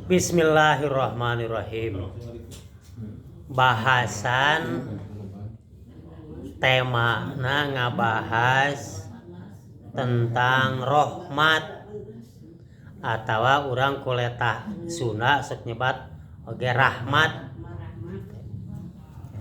Bismillahirrahmanirrahim. Bahasan tema na ngabahas tentang rahmat atawa urang kuletah Sunda sok nyebat oge rahmat.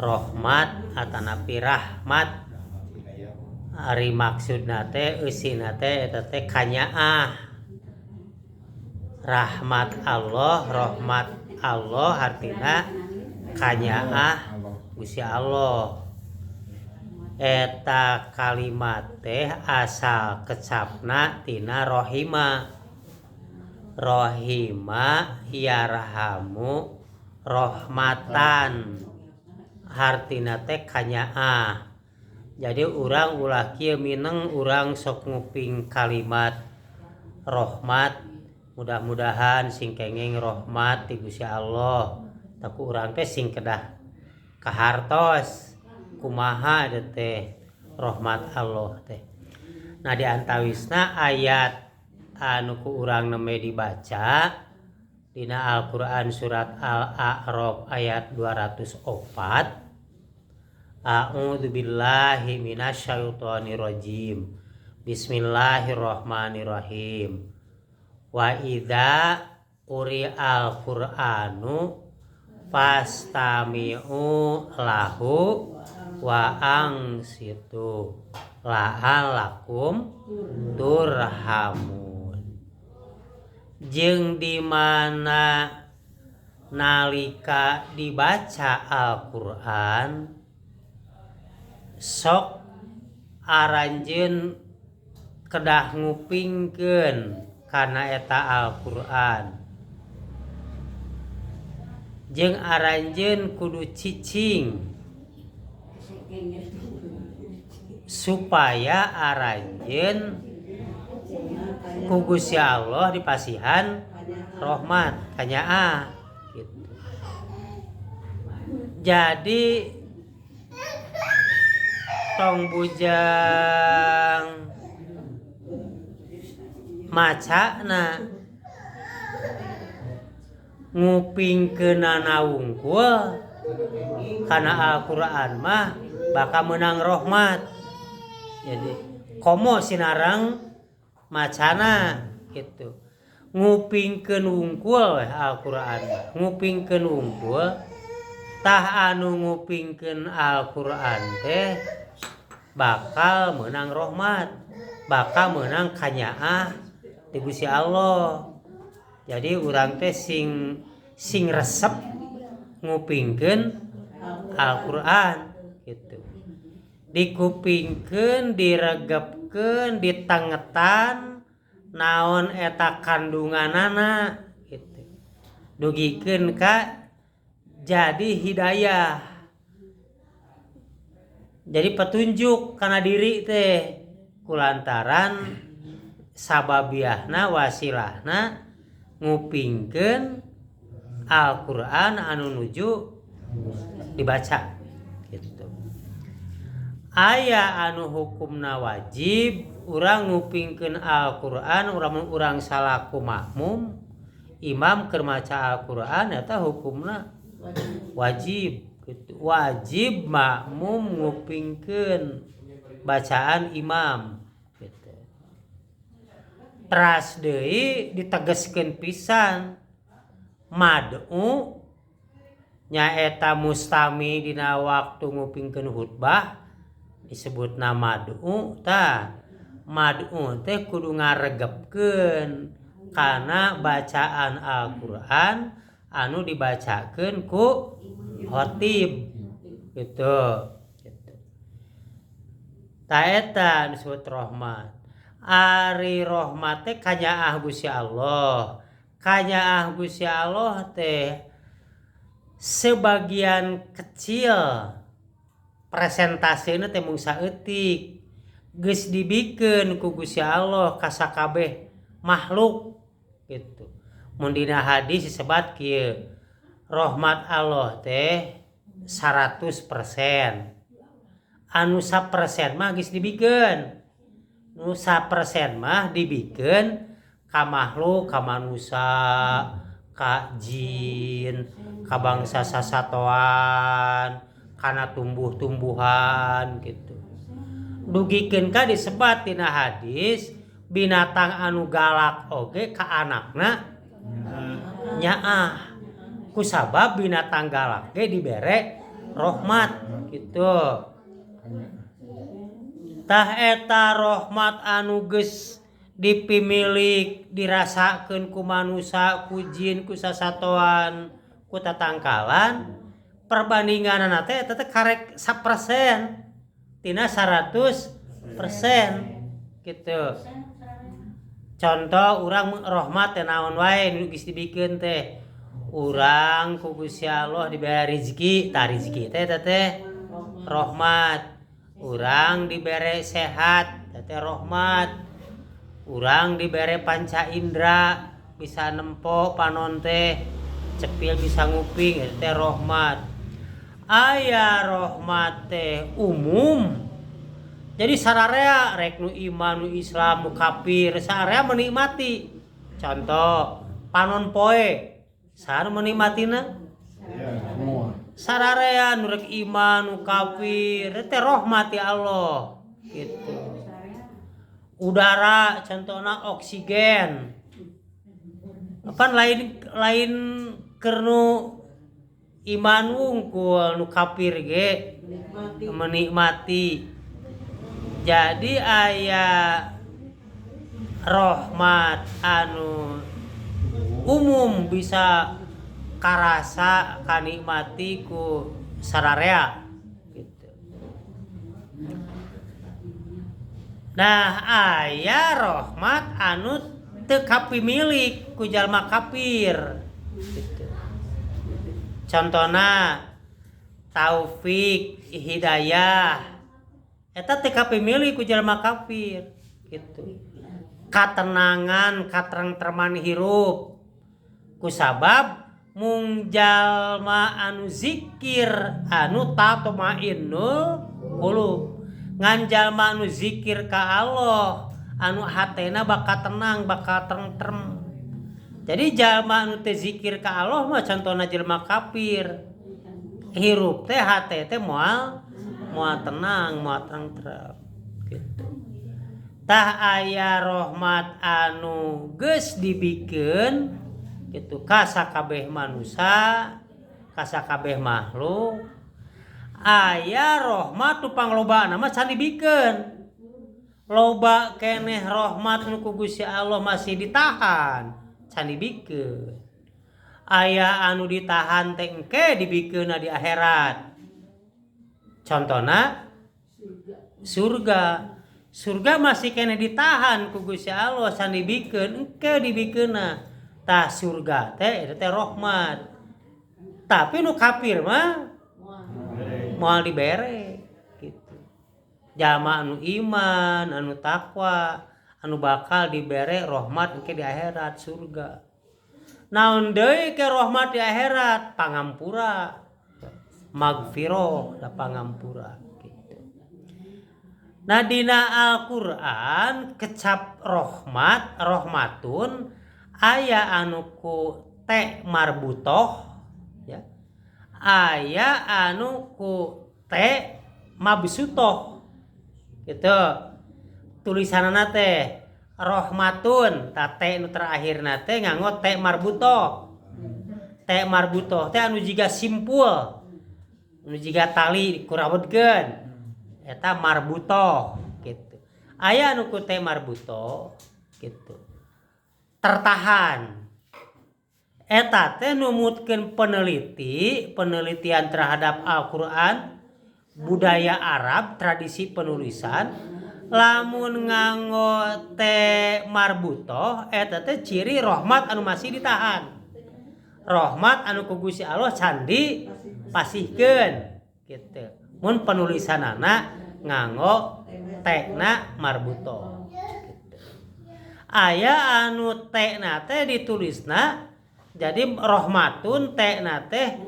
Rahmat atanapi rahmat ari maksudna teh eusina teh eta teh kanyaah. Rahmat Allah, rahmat Allah artina kanyaah Gusti Allah. Eta kalimat teh asal kecapna tina rohima. Rohima yarhamu rahmatan. Hartina teh kanyaah. Jadi urang ulah kieu mineng urang sok nguping kalimat rahmat. Mudah-mudahan sing kenging rahmat ti Gusti Allah. Tah ku urang teh sing kedah kahartos kumaha eta teh rahmat Allah teh. Nah di antawisna ayat anu ku urang nembe dibaca dina Al-Qur'an surat Al-A'raf ayat 204. A'udzubillahi minasyaitonirrajim. Bismillahirrahmanirrahim. Wa idza quri'al Qur'anu fastami'u lahu wa ansitu la'allakum turhamun. Jeung di mana nalika dibaca Al-Qur'an sok aranjeun kedah ngupingkeun kana eta Al-Qur'an. Jeung aranjeun kudu cicing supaya aranjeun ku Gusti Allah dipasihan rahmat kanyaah gitu. Jadi tong bujang macana ngupingkeunana wungkul kana Al-Qur'an mah bakal menang rahmat. Jadi komo sinareng macana gitu. Ngupingkeun wungkul weh Al-Qur'an mah. Ngupingkeun wungkul tah anu ngupingkeun Al-Qur'an teh bakal menang rahmat, bakal menang kanyaah ti Gusti Allah. Jadi urang teh sing sing resep ngupingkeun Al-Qur'an gitu. Dikupingkeun, diregepkeun, ditengetan naon eta kandunganana gitu. Dugikeun ka jadi hidayah. Jadi petunjuk kana diri teh kulantaran sababiahna wasilahna ngupingkeun Al-Qur'an anu nuju dibaca gitu. Aya anu hukumna wajib urang ngupingkeun Al-Qur'an urang salaku makmum imam keur maca Al-Qur'an eta hukumna wajib gitu. Wajib makmum ngupingkeun bacaan imam gitu. Teras deui ditegeskeun pisan mad'u nyaeta mustami dina waktu ngupingkeun khutbah disebutna mad'u tah. Mad'u teh kudu ngaregepkeun kana bacaan Al-Qur'an anu dibacakeun ku khotib gitu. Tah eta disebut rahmat. Ari rahmat teh kanyaah Gusti Allah. Kanyaah Gusti Allah teh sebagian kecil presentasena teh mung saeutik geus dibikeun ku Gusti Allah ka sakabeh makhluk gitu. Mun dina hadis disebat kieu, rahmat Allah teh 100%. Anu 1% mah geus dibikeun. Nu 1% mah dibikeun ka makhluk, ka manusia, Ka jin, ka bangsa sasatoan, kana tumbuh-tumbuhan gitu. Dugikeun ka disebat dina hadis binatang anu galak oge ka anakna nyaah. Kusabab binatang galak ge dibere rahmat gitu. Tah eta rahmat anu geus dipimilik dirasakeun ku manusa, ku jin, ku sasatoan, ku tatangkalan, perbandinganna teh eta teh karek 1% tina 100% gitu. Contoh urang rahmat teh naon wae nu geus dibikeun teh. Urang ku Gusti Allah dibere rezeki, tah rezeki teh eta teh rahmat. Urang dibere sehat, eta teh rahmat. Urang dibere panca indera, bisa nempo panon teh, cepil bisa nguping, eta teh rahmat. Aya rahmat teh umum. Jadi sararea rek nu iman, nu Islam, nu kafir, sararea menikmati. Contoh panon poe, saha nu menikmatina? Sararea nu rek iman, nu kafir, eta teh rahmat ya Allah gitu. Udara contohna oksigen. Pan lain keur nu iman wungkul, nu kafir ge menikmati. Jadi aya rahmat anu umum bisa karasa kanikmati ku sararea gitu. Nah aya rahmat anu teu kapimilik ku jalma kafir gitu. Contohna taufik hidayah eta teu kapimilik ku jalma kafir gitu. Katenangan katrengtreman hirup kusabab mung jalma anu zikir anu tatmainnul qulub, ngan jalma anu zikir ka Allah anu hatena bakal tenang bakal tentrem. Jadi jalma anu teu zikir ka Allah mah contohna jelema kafir, hirup teh hate teh moal tenang moal tentrem gitu. Tah aya rahmat anu geus dibikeun gitu ka sakabeh manusa, ka sakabeh makhluk. Aya rahmat nu panglobana mah can dibikeun. Loba keneh rahmat nu ku Gusti Allah masih ditahan, can dibikeun. Aya anu ditahan teh engke dibikeunna di akhirat. Contona surga. Surga masih keneh ditahan ku Gusti Allah can dibikeun, engke dibikeunna. Tah surga teh eta teh rahmat. Tapi nu kafir mah moal dibere gitu. Jalma anu iman, anu takwa, anu bakal dibere rahmat engke di akhirat surga. Naon deui ke rahmat di akhirat? Pangampura. Magfirah da pangampura gitu. Nah dina Al-Qur'an kecap rahmat, rahmatun aya anu ku te marbutoh ya. Aya anu ku te mabsutoh gitu. Tulisanana teh rahmatun, ta te nu terakhirna teh nganggo te marbutoh. Te marbutoh teh anu jiga simpul, anu jiga tali dikurawedkeun eta marbutoh gitu. Aya anu ku te marbutoh gitu, tertahan. Eta teh numutkeun penelitian terhadap Al-Qur'an, budaya Arab, tradisi penulisan, lamun nganggo te marbutoh eta teh ciri rahmat anu masih ditahan. Rahmat anu ku Gusti Allah can dipasihkeun gitu. Mun penulisanana nganggo tekna marbutoh gitu. Aya anu tekna teh ditulisna jadi rahmatun tekna teh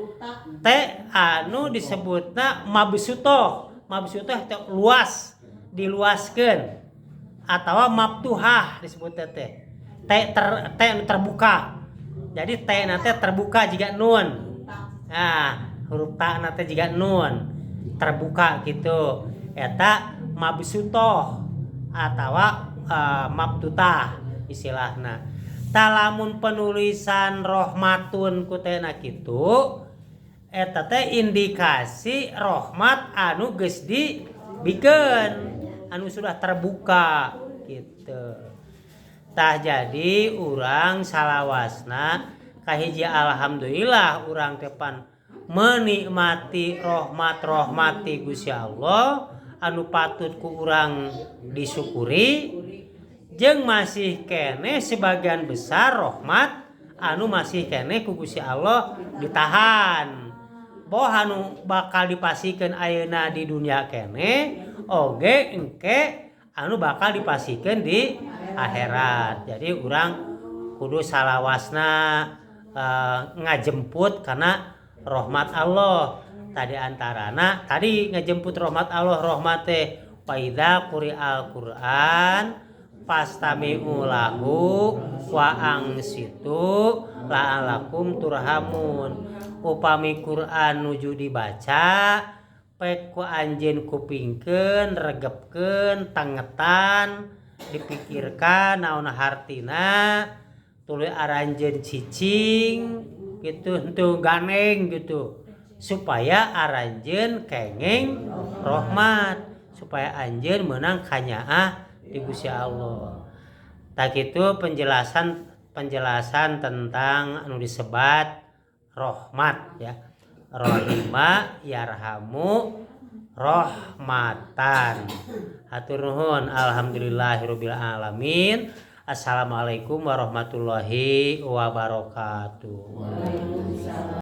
te anu disebutna mabsutoh. Mabsutoh teh luas, diluaskeun atawa maftuhah disebutna teh. Te anu terbuka. Jadi T na teh terbuka jiga nun. Nah, huruf ta na teh jiga nun terbuka gitu. Eta mabsutoh atawa mabtutah istilahna. Tah, lamun penulisan rohmatun ku T na kitu, eta teh indikasi rahmat anu geus dibikeun, anu sudah terbuka gitu. Tah, jadi urang salawasna kahiji, alhamdulillah urang teh pan menikmati rahmat-rahmat ti Gusti Allah anu patut ku urang disyukuri, jeung masih keneh sebagian besar rahmat anu masih keneh ku Gusti Allah ditahan, boh anu bakal dipasihkeun ayeuna di dunia keneh oge engke anu bakal dipasihkeun di akhirat. Jadi urang kudu salawasna ngajemput karena rahmat Allah tadi. Antarana tadi ngajemput rahmat Allah, rahmat teh wa idza quri'al Qur'an fastami'u lahu wa ansitu la'alakum turhamun. Upami Quran nuju dibaca, pek ku anjeun kupingkeun, regepkeun, tangetan, dipikirkan naon hartina, tuluy aranjeun cicing gitu, henteu ganeng gitu, supaya aranjeun kenging rahmat, supaya anjeun meunang kanyaah di Gusti Allah. Tah, kitu penjelasan penjelasan tentang anu disebat rahmat ya, rohima yarhamu rahmatan. Hatur nuhun, alhamdulillahirabbil alamin. Assalamualaikum warahmatullahi wabarakatuh.